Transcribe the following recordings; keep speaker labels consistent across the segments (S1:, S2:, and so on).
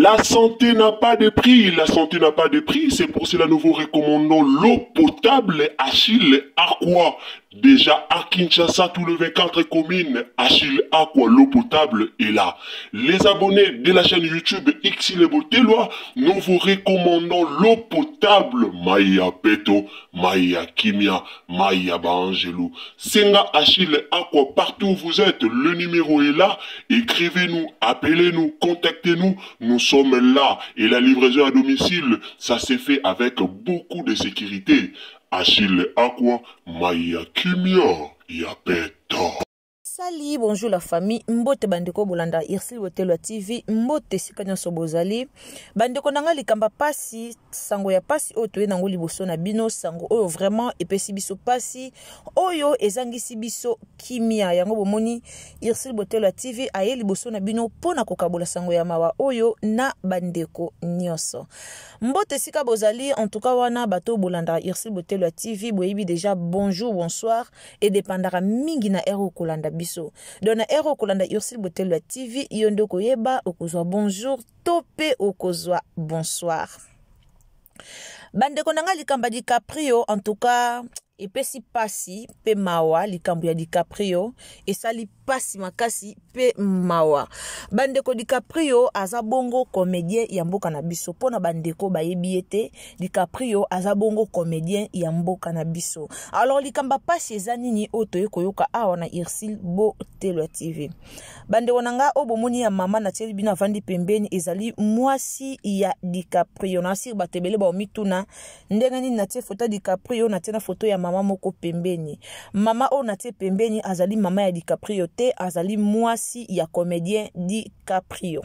S1: La santé n'a pas de prix, la santé n'a pas de prix, c'est pour cela nous vous recommandons l'eau potable Achille Aqua. Déjà à Kinshasa, tous les 24 communes, Achille Aqua, l'eau potable est là. Les abonnés de la chaîne YouTube Xile Botelwa, nous vous recommandons l'eau potable Maya Peto, Maya Kimia, Maya Baangelou. Senga Achille Aqua, partout où vous êtes, le numéro est là. Écrivez-nous, appelez-nous, contactez-nous. Nous sommes là. Et la livraison à domicile, ça s'est fait avec beaucoup de sécurité. Achille Aqua, Maya Kimia, Yapeto.
S2: Sali, bonjour la famille, mbote bandeko bolanda Ursule Botelwa TV, mbote esika nyonso bozali. Bandeko na nga likamba pasi, sango ya pasi oyo toye nango liboso na bino, sango oyo vraiment epesi biso pasi, oyo ezangisi biso kimia. Yango bomoni Ursule Botelwa TV aye liboso na bino mpo na kokabola sango ya mawa oyo na bandeko nyonso. Mbote esika bozali, en tout cas wana bato bolanda Ursule Botelwa TV boyebi déjà bonjour, bonsoir. Edepandaka mingi na heure okolanda biso. Donc na heure okolanda Ursule Botelwa TV, yo nde okoyeba okozwa bonjour to pe okozwa bonsoir. Bandeko na nga likambo ya DiCaprio, en tout cas epesi pasi pe mawa. Likambo ya DiCaprio esali pasi makasi pe mawa. Bandeko, DiCaprio aza bongo comédien ya mboka na biso. Mpona bandeko bayebi ye te, DiCaprio aza bongo comédien ya mboka na biso. Alors likambo ya pasi eza nini oyo toye koyoka awa na Ursule Botelwa TV? Bandeko na nga, oyo bomoni ya mama natieli bino avandi pembeni ezali mwasi ya DiCaprio. Na asiri bato ebele baomituna ndenge nini natie foto ya DiCaprio, natie na foto ya mama moko pembeni. Mama oyo natie pembeni azali mama ya DiCaprio te, azali mwasi ya comédien DiCaprio.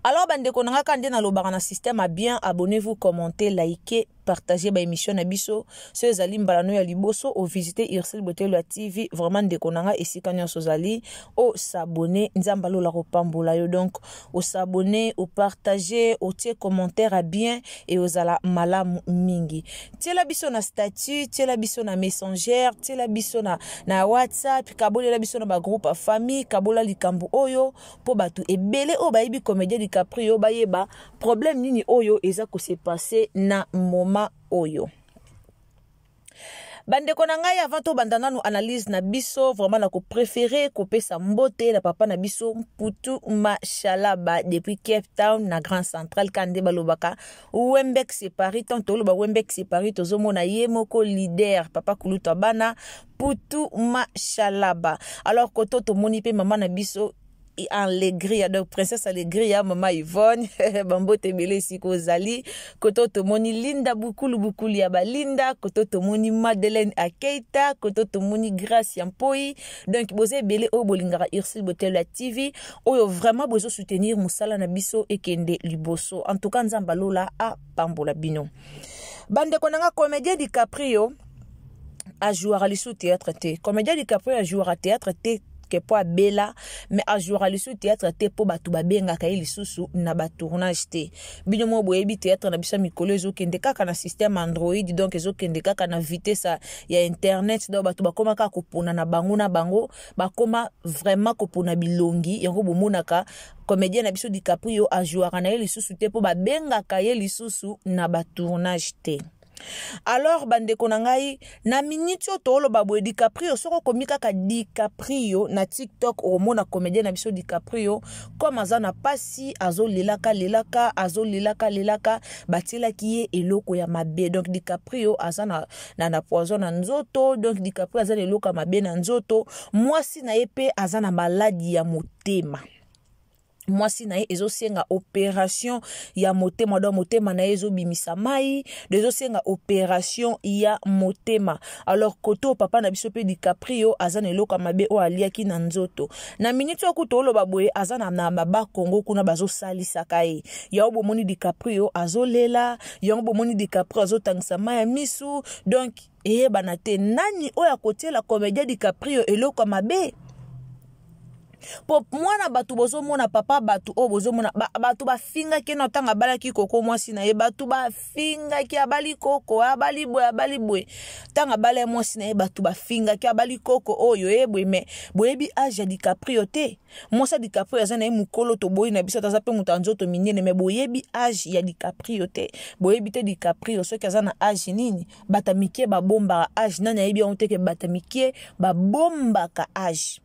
S2: Alors bandeko na nga, ka nde nalobaka na système ya bien, abonnez-vous, commentez, likez, partagez ba émission na biso. So ezali mbala no ya liboso ovisite Ursule Botelwa TV, vraiment ndeko na nga, esika nyonso ozali osabone, Nzambe alola kopambola yo. Donc osabone, opartage, otie commentaire ya bien e ozala malamu mingi. Tiela biso na statut, tiela biso na messenger, tiela biso na WhatsApp, kabolela biso na bagroupe ya famille, kabola likambo oyo mpo bato ebele oyo bayebi comédien DiCaprio bayeba problème nini oyo eza kose passer na moment oyo. Bandeko na ngai, avant tobanda nanu analyse na biso, vraiment na kopréféré kopesa mbote na papa na biso Mputu Mashalaba depuis Cape Town na Grand Central. Ka nde balobaka Wembex Paris, tant toloba Wembex Paris, tozomona ye moko leader papa kulutu bana Mputu Mashalaba. Alors koto tomoni mpe mama na biso Allegria, donc princesse Allegria, mama Yvonne, bambote ebele esika ozali. Koto tomoni Linda Bukulu, Bukulu ya balinda. Koto tomoni Madeleine Akeita, koto tomoni Grace ya Mpoi. Donc boza ebele oyo bolingaka Ursule Botelo ya TV, oyo vraiment bozo soutenir mosala na biso ekende liboso. En tout cas Nzambe alola apambola bino. Bandeko na nga, comédien DiCaprio ajouaka lisusu théâtre te. Comédien DiCaprio ajouaka théâtre te ke mpo abela, mais ajouaka lisusu théâtre te mpo bato babengaka ye lisusu na batournage te. Bino moko boyebi théâtre na biso ya mikolo ezokende kaka na système Android, donc ezokende kaka na vitesse ya internet. Donc bato bakóma kaka kopona na bango na bango, bakóma vraiment kopona bilongi. Yango bomonaka comédien na biso DiCaprio ajouaka na ye lisusu te mpo babengaka ye lisusu na batournage te. Alors bandeko na ngai, na miniti oyo tooloba boye, DiCaprio, soki okomi kaka DiCaprio na TikTok, okomona comédien na biso DiCaprio comme aza na pasi, azolelaka lelaka, azolelaka lelaka, batielaki ye eloko ya mabe. Donc DiCaprio aza na poison na nzoto. Donc DiCaprio aza na eloko ya mabe na nzoto. Mwasi na ye mpe aza na maladi ya motema. Mwasi na ye ezosenga opération ya motema, donc motema na ye ezobimisa mai, do ezosenga opération ya motema. Alors koto papa na biso mpe DiCaprio aza na eloko ya mabe oyo aliaki na nzoto. Na miniti oyo kutu oloba boye, aza na Bakongo kuna bazosalisaka ye. Yango bomoni DiCaprio azolela, yango bomoni DiCaprio azotangisa mai ya misu. Donc eyebana te nani oyo akotiela comédien DiCaprio eloko ya mabe. Po mwana bato bozomona, papa bato oyo bozomona, bato bafingaki na ntango abalaki koko mwasi na ye, bato bafingaki abali koko, abali boye, abali boye. Ntango abala ye mwasi na ye, bato bafingaki abali koko oyo ye boye. Mais boyebi age ya DiCaprio te. Mwasi ya DiCaprio aza na ye mokolo, toboyi na biso, aza mpe moto ya nzoto minene, mais boyebi age ya DiCaprio te. Boyebi te DiCaprio soki aza na age nini. Bato ya mike babombaka age, nani ayebi yango te ke bato ya mike babombaka age?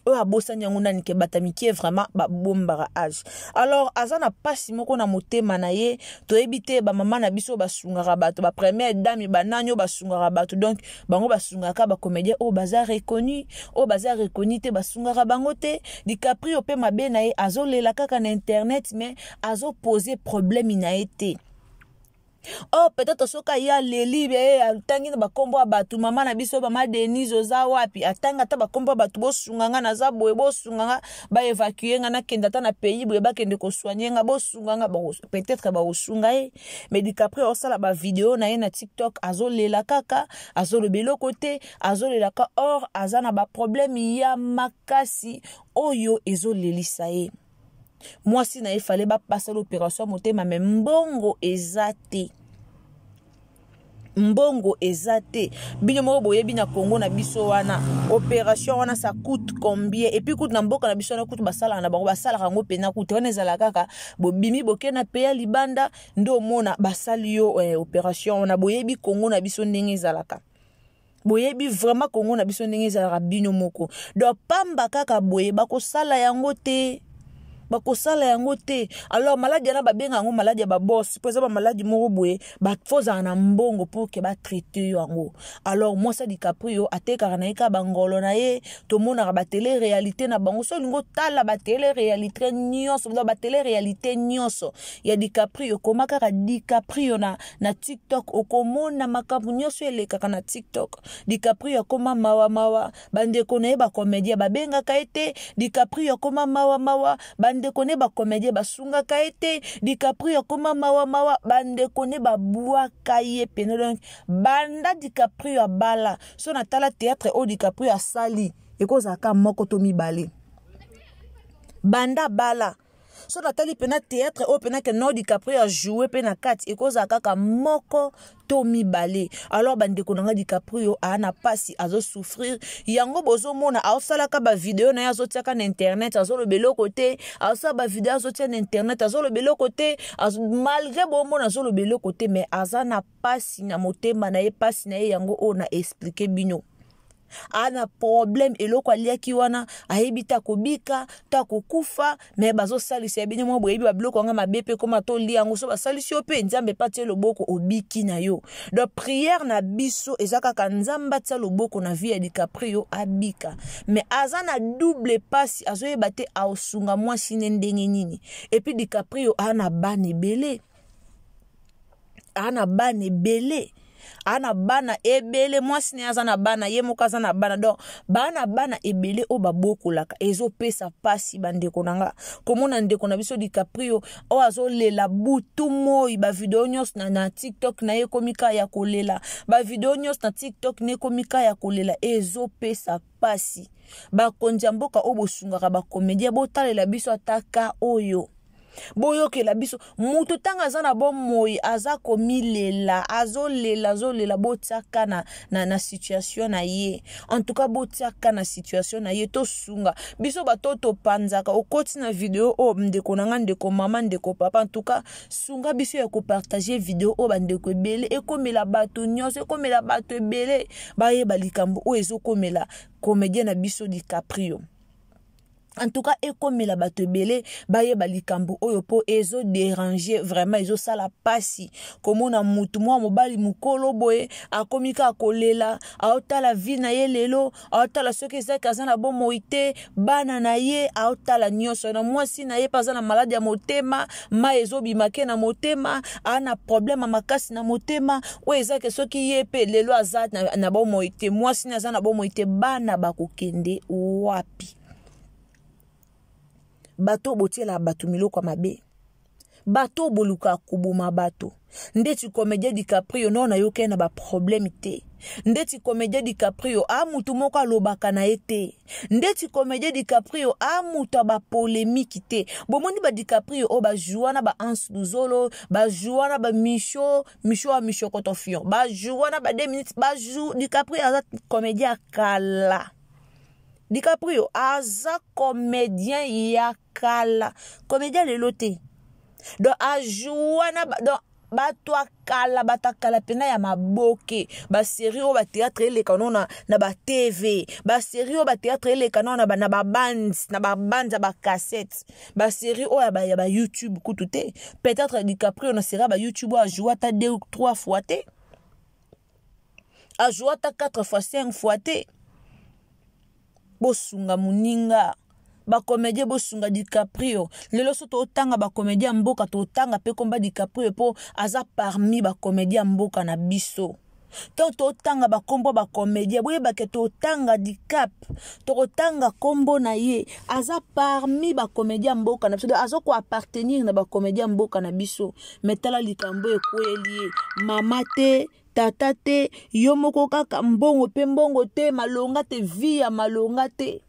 S2: Oyo abosani yango nani ke bato ya mike vraiment babombaka age? Alors aza na mpasi moko na motema na ye. Toyebi te, bamama na biso basungaka bato, bapremière dame, banani oyo basungaka bato. Donc bango basungaka bacomédien oyo baza reconnu, oyo baza reconnu te basungaka bango te. DiCaprio mpe mabe na ye, azolela kaka na internet, mais azopose problème na ye te. Oh, peut-être soki aye aleli be, atangi na bakombo ya bato, mama na biso, mama Denise oza wapi, atangi ata bakombo ya bato, bosunga nga, naza boye, bosunga nga, baévacue nga, nakende ata na pays boye, bakende kosoigne nga, bosunga nga, peut-être bakosunga ye. Mais DiCaprio osala bavideo na ye na TikTok, azolela kaka, azoloba eloko te, azolelaka. Or aza na baproblème ya makasi oyo ezolelisa ye. Mwasi na ye fale bapasala opération ya motema, mais mbongo eza te, mbongo eza te. Bino moko boyebi na Congo na biso wana, opération wana ça coûte combien? Et puis kutu na mboka na biso wana kutu basalaka na bango, basalaka yango mpena kutu wana ezala kaka bobimi boke na peya libanda nde omona basali yo opération wana. Boyebi Congo na biso ndenge ezalaka, boyebi vraiment Kongo na biso ndenge ezalaka bino moko. Donc pamba kaka boye bakosala yango te, bakosala yango te. Alors maladi wana babenga yango maladi ya baboss, mpo eza bamaladi moko boye bafozala na mbongo pour ke batraite yo yango. Alors mwasi ya DiCaprio atekaka na ye kaka bangolo na ye. Tomonaka batele réalité na bango. So olingi otala batele réalité nyonso, batele réalité nyonso ya DiCaprio, koma kaka DiCaprio na TikTok, okomona makambo nyonso elekaka na TikTok. DiCaprio akoma mawa mawa, bandeko na ye bacomédien babengaka ye te. DiCaprio akoma mawa mawa, bandeko na ye bacomédien basungaka ye te. DiCaprio akoma mawa mawa, bandeko na ye babwaka ye pene. Donc banda DiCaprio abala, so natala théâtre oyo DiCaprio asali, ekozalaka moko to mibale. Banda bala, so natali mpena théâtre oyo mpena ke no DiCaprio ajoue mpe na kati, ekozala kaka moko to mibale. Alors bandeko na nga, DiCaprio aa na mpasi, azosouffrir. Yango bozomona aosalaka bavideo na ye, azotiaka na internet, azoloba eloko te. Azosala bavideo, azotia na internet, azoloba eloko te. Malgré bomona azoloba eloko te, mais aza na mpasi na motema na ye. Mpasi na ye yango oyo na expliquer bino. Aa na problème, eloko aliaki wana ayebi te akobika to akokufa, mais bazosalisa ye. Bino mwa boyebi babiloko yanga mabe mpe koma tolia yango. So basalisi yo mpe, Nzambe epa tie loboko, obiki na yo. Donc prière na biso eza kaka Nzambe atia loboko na vie ya DiCaprio, abika. Mais aza na double pasi, azoyeba te aosunga mwasi ne ndenge nini. Et puis DiCaprio aa na bana ebele, aa na bana ebele, aa na bana ebele. Mwasi na ye aza na bana, ye moko aza na bana. Donc baa na bana ebele oyo babokolaka. Ezopesa mpasi, bandeko na nga, komona ndeko na biso DiCaprio oyo azolela butu moi. Bavideo nyonso na TikTok na ye ekomi kaka ya kolela, bavideo nyonso na TikTok na ekomi kaka ya kolela. Ezopesa mpasi. Bakonzi ya mboka oyo bosungaka bacomédien, botalela biso ata ka oyo, boyokela biso. Moto ntango aza na bomoi aza komilela, azolela, azolela. Botiaka na situation na ye. En tout cas botiaka na situation na ye, tosunga biso bato topanzaka. Okoti na video oyo, ndeko na nga, ndeko mama, ndeko papa, en tout cas sunga biso ya kopartage video oyo. Bandeko ebele, ekomela bato nyonso, ekomela bato ebele, bayeba likambo oyo ezokomela comédien na biso DiCaprio. En tout cas ekomela bato ebele, bayeba likambo oyo, mpo ezoderange vraiment, ezosala mpasi komona mutu mwa mobali mokolo boye akomi kaka kolela. Aotala vie na ye lelo, aotala soki ezaki aza na bomoi te, bana na ye, aotala nyonso na mwasi na ye mpe aza na maladi ya motema, mai ezobima ke na motema, aa na problème ya makasi na motema oyo ezaki soki ye mpe lelo aza na bomoi te, mwasi na aza na bomoi te, bana bakokende wapi? Bato botiela bato miloko ya mabe, bato bolukaka koboma bato. Ndeti comédien DiCaprio no nayoka ye na baproblème te. Ndeti comédien DiCaprio a mutu moko alobaka na ye te. Ndeti comédien DiCaprio a mutu ya bapolémike te. Bomoni ba DiCaprio oyo bajoua na ba Hans Luzolo, bajoua na ba Micho, Micho ya Micho Kotofion, bajoua na ba 2 minutes, bajou DiCaprio aza comédien ya kala. DiCaprio aza comédien ya kala, comédien lelo te. Donc ajoua na donc bato ya kala, bato ya kala mpena ya maboke, baserie oyo bateatre eleka no na, na batv, baserie oyo bateatre eleka no na, na babande, na babande ya bacassette, baserie oyo ya ba YouTube kutu te. Peut-être DiCaprio na serie ya ba YouTube oyo ajoua ata 2 ou 3 fois te, ajoua ata 4 fois 5 fois te. Bosunga moninga, bacomédien bosunga DiCaprio. Lelo so totanga bacomédien ya mboka, totanga mpe komba DiCaprio mpo aza parmi bacomédien ya mboka na biso. Tant totanga bakombo bacomédien, boyebake totanga Dicap, tokotanga kombo na ye, aza parmi bacomédien ya mboka na biso, aza koappartenir na bacomédien ya mboka na biso. Mais tala likambo ekweli ye, mama te, tata te, yo moko kaka mbongo pe mbongo te, malonga te, vie ya malonga te.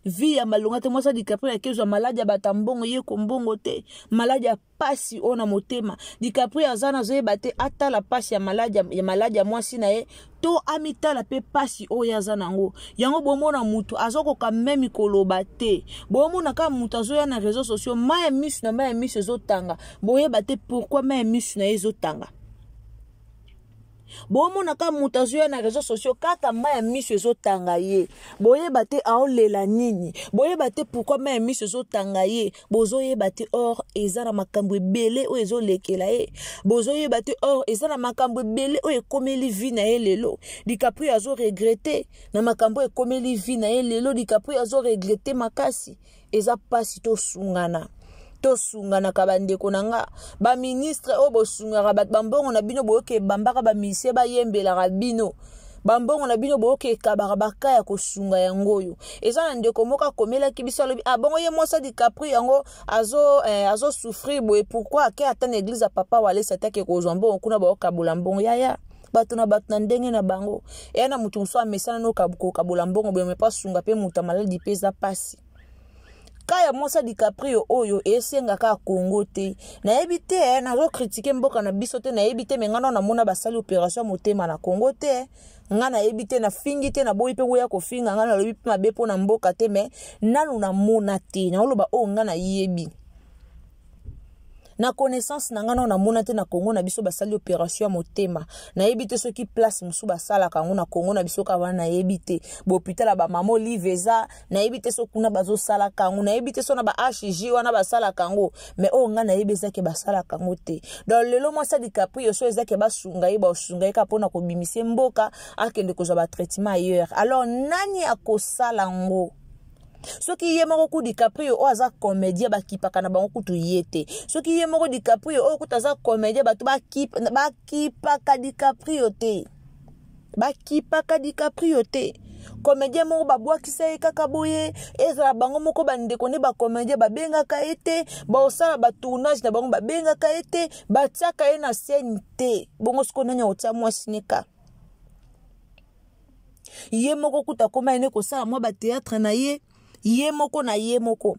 S2: Vie ya malonga te. Mwasi ya DiCaprio akezwa maladi ya bato ya mbongo, ye kombongo te, maladi ya pasi oyo na motema. DiCaprio aza nazoyeba te atala pasi ya maladi ya maladi ya mwasi na ye to amitala pe pasi oyo aza nango. Yango bomona mutu azokoka meme koloba te, bomona kaka mutu azoya na réseaux sociaux, mai ya misu na mai ya misu ezotanga, boyeba te pourquoi mai ya misu na ye ezotanga. Bomona kaka moto azoya na réseaux sociaux, kaka mai ya miso ezotanga ye, boyeba te aolela nini, boyeba te pourquoi mai ya miso ezotanga ye, bozoyeba te or eza na makambo ebele oyo ezolekela ye, bozoyeba te or eza na makambo ebele oyo ekomeli vie na ye lelo. DiCaprio azoregrete na makambo oyo ekomeli vie na ye lelo. DiCaprio azoregrete makasi. Eza pasi, tosungana, tosunganaka bandeko na nga baministre oyo bosungaka bato bambongo na bino, boyoka ebambaka bamisie bayembelaka bino bambongo na bino, boyoka ekabaka baka ya kosunga yango oyo. Eza na ndeko moko akomelaki biso, alobi abongo ye mwasi ya DiCaprio yango azo azo souffrir boye, pourquoi ake ata na église ya papa Walesa atake kozwa mbongo kuna, baokabola mbongo yaya bato na bato na ndenge na bango. Eya na moto mosusu amesana no kokabola mbongo boye, mepa sunga mpe moto ya maladi mpe eza pasi. Ka ya mwasi ya DiCaprio oyo esengaka Congo te, nayebi te, nazokritike mboka na biso te, nayebi te, me ngai nao namona basali opération ya motema na Congo te. Ngai nayebi te, nafingi te, naboyi mpe boya kofinga ngai, nalobi mpe mabe mpo na mboka te, me nanu namona te, naoloba oyo ngai nayebi na connaissance na ngai, nao namona te na Congo na biso basali opération ya motema. Nayebi te soki place mosusu basalaka yango na Congo na biso kaka wana, nayebi te. Bahôpital ya bamama Olive eza, nayebi te so kuna bazosalaka yango, nayebi te so na ba HG wana basalaka yango, mais oyo ngai nayebi eza ke basalaka yango te. Donc lelo mwasi ya DiCaprio so eza ke basunga ye, basunga ye kaka mpona kobimisa mboka, akende kozwa batraitement ailleurs. Alors nani akosala yango? Soki ye moko ku DiCaprio oyo aza comédien, bakipaka na bango kutu ye te. Soki ye moko DiCaprio oyo kutu aza comédien, bato bakipaka DiCaprio te, bakipaka DiCaprio te. Comédien moko babwakisa ye kaka boye, ezala bango moko bandeko nde bacomédien babengaka ye te, baosala batournage na bango babengaka ye te, batiaka ye na scène te. Bongo sikoyo nani akotia mwasi neka? Ye moko kuta akoma ene kosala mwa bateatre na ye, ye moko na ye moko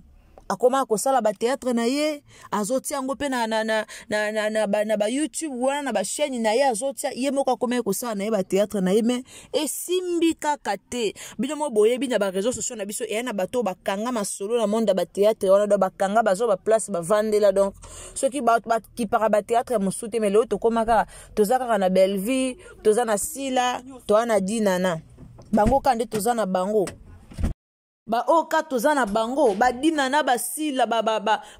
S2: akoma kosala bateatre na ye, azotia yango mpe na, na, na, na, na, na, ba, na ba YouTube wana, na bachaîne na ye, azotia ye moko, akoma kosala na ye bateatre na ye, me esimbi kaka te. Bino mo boyebi na bareseau sociaux na biso eya na bato bakanga masolo na monde ya bateatre wana, donc bakanga bazwa baplace bavandela. Donc soki bakipaka bateatre mosusu te, me lelo tokóma kaka, toza kaka na Bellevue, toza na Sila, toza na Dinana, bango kaka nde toza na bango, baoyo kaka toza na bango, badinana, basila,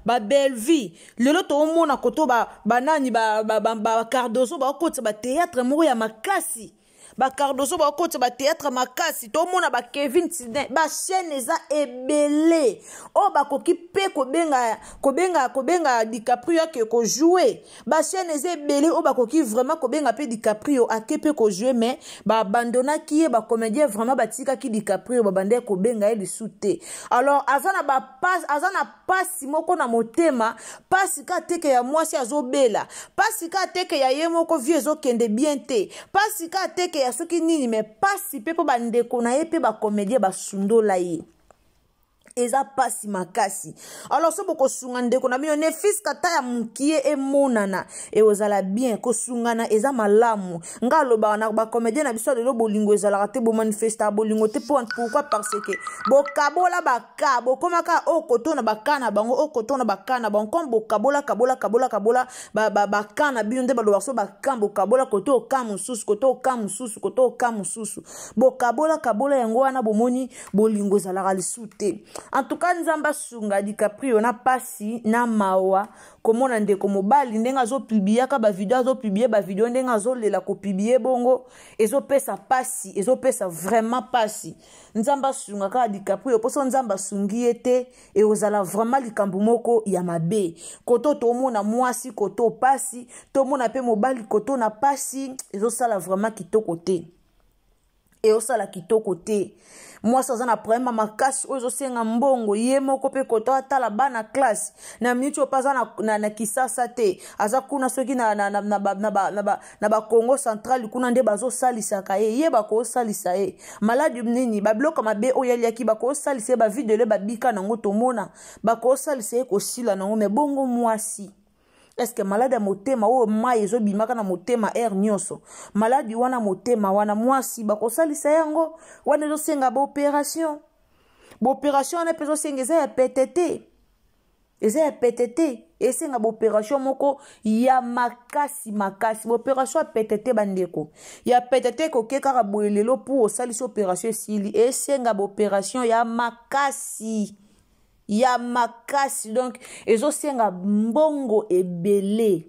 S2: babellevie. Lelo toomona koto banani, bacardozo bakotisa bateatre moko ya makasi. Bacardozo bakotisa batheatre makasi, tomona bakevin tidin, bachaîne eza ebele oyo bakoki mpe kobenga kobenga kobenga DiCaprio ake kojoue. Bachaîne eza ebele oyo bakoki vraiment kobenga mpe DiCaprio ake mpe kojoue, mais baabandonaki ye. Bacomédien vraiment batikaki DiCaprio, babandaki kobenga ye lisu te. Alors aza na bapas, aza na pasi moko na motema, pasi ka teke ya mwasi azobela, pasi ka teke ya ye moko vie ezokende bien te, pasi ka teke ya soki nini, me pasi mpe mpo bandeko na ye mpe bacomédien basundola ye. Eza pasi makasi. Alors so bokosunga ndeko na bino, ne fiske ata ya mokie emonana, ekozala bien. Kosungana eza malamu. Nga alobaka na bacomédien na biso ya lelo, bolingo ezalaka te, bomanifestaka bolingo te. Pourquoi? Parce que bokabola baka, bokomaka oyo koto na baka na bango, oyo koto na baka na bango. Comme bokabola kabola kabola kabola baka na bino, nde balobaka so baka bokabola koto oka mosusu, koto oka mosusu, koto oka mosusu, bokabola kabola yango wana bomoni bolingo ezalaka lisu te. En tout cas, Nzambe asunga DiCaprio na pasi na mawa komona ndeko mobali ndenge azopubliaka bavideo, azopublie bavideo ndenge azolela kopublie bongo, ezopesa pasi, ezopesa vraiment pasi. Nzambe asunga kaka DiCaprio, mposo Nzambe asungi ye te, ekozala vraiment likambo moko ya mabe. Koto tomona mwasi koto pasi, tomona mpe mobali koto na pasi, ezosala vraiment kitoko te, eosala kitoko te. Mwasi aza na problème ya makasi oyo ezosenga mbongo, ye moko mpe koto atala bana classe na miniti oyo mpe aza na Kisasa te, aza kuna soki na bakongo central kuna nde bazosalisaka ye. Ye bakosalisa ye maladi nini? Babiloko mabe oyo aliaki bakosalisa ye, bavidele babika nango, tomona bakosalisa ye kosila nango. Me bongo mwasi, eske maladi ya motema oyo mai ezobimaka na motema aire nyonso, maladi wana motema wana, mwasi bakosalisa yango wana ezosenga baopération. Baopération wana mpe ezosenga, eza ya pete te, eza ya pete te, esenga baopération moko ya makasi makasi. Baopération ya pete te, bandeko, ya pete te. Ekoke kaka boye lelo mpo osalisi opération esili? Esenga baopération ya makasi, ya makasi. Donc ezosenga mbongo ebele,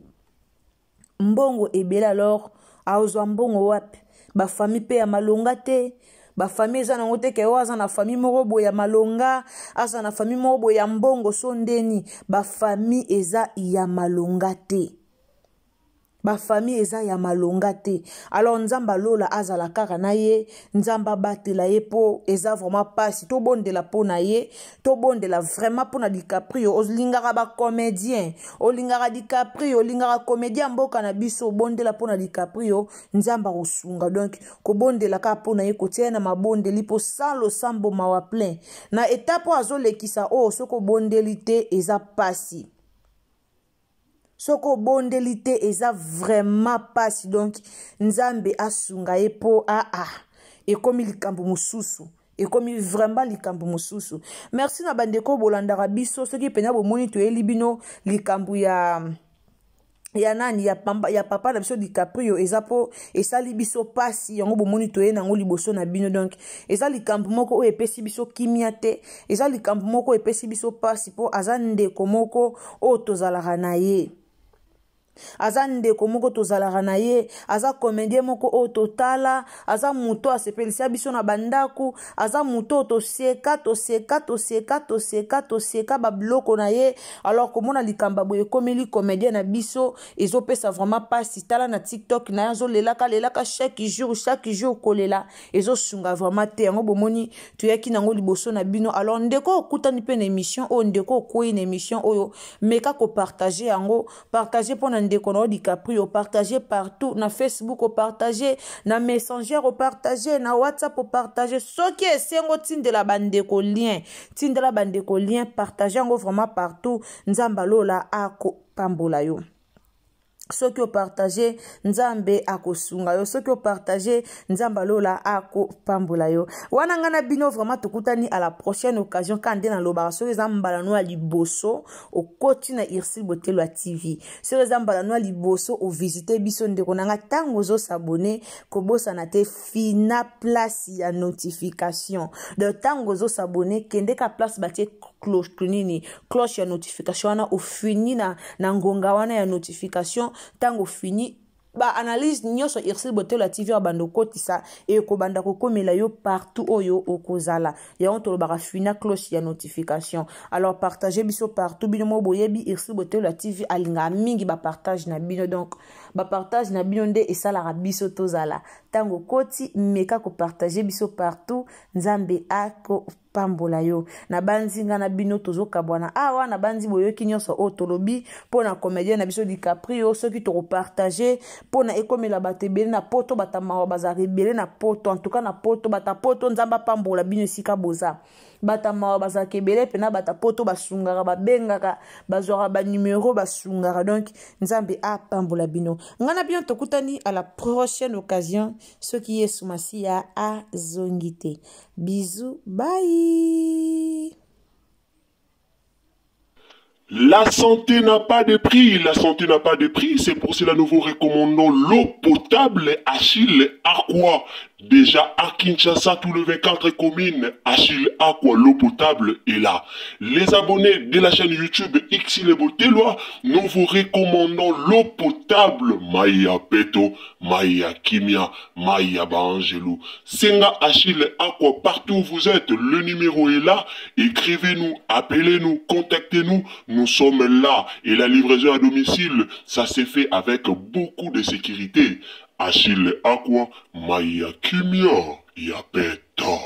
S2: mbongo ebele. Alors azwa mbongo wapi? Bafamille mpe ya malonga te, bafamille eza nango te ke oyo aza na famille moko boye ya malonga, aza na famille moko boye ya mbongo. So ndeni bafamille eza ya malonga te, bafamille eza ya malonga te. Alors Nzambe alola azala kaka na ye, Nzambe abatela ye, mpo eza vraiment mpasi. Tobondela mpo na ye, tobondela vraiment mpo na DiCaprio. Olingaka bacomédien, olingaka DiCaprio, olingaka comédien ya mboka na biso, obondela mpo na DiCaprio, Nzambe akosunga. Donc kobondela kaka mpo na ye, kotia ye na mabondeli, mpo sans losambo mawa plein na etape oyo azolekisa oyo. Soki obondeli te, eza pasi. Soki obondeli te, eza vraiment pasi. Donc Nzambe asunga ye, mpo aa ekomi likambo mosusu, ekomi vraiment likambo mosusu. Merci na bandeko bolandaka biso. Soki mpenza bomoni toyeli bino likambo ya nani, ya papa na biso DiCaprio, eza mpo esali biso pasi, yango bomoni toye nango liboso na bino. Donc eza likambo moko oyo epesi biso kimia te, eza likambo moko oyo epesi biso pasi, mpo aza ndeko moko oyo tozalaka na ye, aza ndeko moko tozalaka na ye, aza comédien moko oyo totala, aza moto asepelisa biso na bandako, aza moto oyo toseka toseka toseka toseka toseka babiloko na ye. Alors komona likambo boye ekomeli comédien na biso, ezopesa vraiment mpasi. Tala na TikTok na ye, azolelaka lelaka chaque jour, chaque jour kolela, ezosunga vraiment te. Yango bomoni toyaki nango liboso na bino. Alors ndeko okutani mpe na émission oyo, ndeko okwei na émission oyo, meka kopartage yango, partage mpo na ndeko na yo DiCaprio, partage partout, na Facebook opartage, na Messenger opartage, na WhatsApp opartage. Soki esengo, tindela bandeko lien, tindela bandeko lien, partage yango vraiment partout. Nzambe alola akopambola yo. Soki opartage, Nzambe akosunga yo. Soki opartage, Nzambe alola akopambola yo. Wana ngai na bino vraiment tokutani à la prochaine occasion. Ka nde nalobaka, soki eza mbala no ya liboso okoti na Ursule Botelo ya TV, soki eza mbala no ya liboso ovisite biso, ndeko na nga, ntango ozosabone, kobosana te fina place ya notification. Donc ntango ozosabone, kende ka place batie cloche, nini, cloche ya notification wana, ofini na ngonga wana ya notification. Ntango ofini Ba analyse nyonso Ursule Botelo ya TV abanda okotisa, ekobanda kokomela yo partout oyo okozala. Yango tolobaka fina cloche ya notification. Alors partage biso partout. Bino mo boyebi, Ursule Botelo ya TV alingaka mingi bapartage na bino. Donc bapartage na bino nde esalaka biso tozala. Ntango okoti, meka kopartage biso partout. Nzambe ako pambola yo. Nabanzi nga na bino tozokabwana awa. Nabanzi boyoki nyonso oyo tolobi mpo na comédien na biso DiCaprio. Soki tokopartage mpo na ekomela bato ebele na Poto, bato mawa bazalaka ebele na Poto. En tout cas na Poto, bato Poto, Nzambe apambola bino esika boza. Bato mawa bazalaka ebele mpena. Bato Poto basungaka, babengaka, bazwaka banumero, basungaka. Donc Nzambe apambola bino. Ngai na bino tokutani à la prochaine occasion, soki Yesu Masiya azongi te. Bisous, bye.
S1: La santé n'a pas de prix, la santé n'a pas de prix, c'est pour cela nous vous recommandons l'eau potable Achille Aqua. Déjà à Kinshasa, tout le 24 communes, Achille Aqua, l'eau potable est là. Les abonnés de la chaîne YouTube Xile Boteloi, nous vous recommandons l'eau potable Maya Peto, Maya Kimia, Maya Baangelou. Senga Achille Aqua, partout où vous êtes, le numéro est là. Écrivez-nous, appelez-nous, contactez-nous. Nous sommes là. Et la livraison à domicile, ça s'est fait avec beaucoup de sécurité. Achille Aqua, Maya Kimia, Yapeta.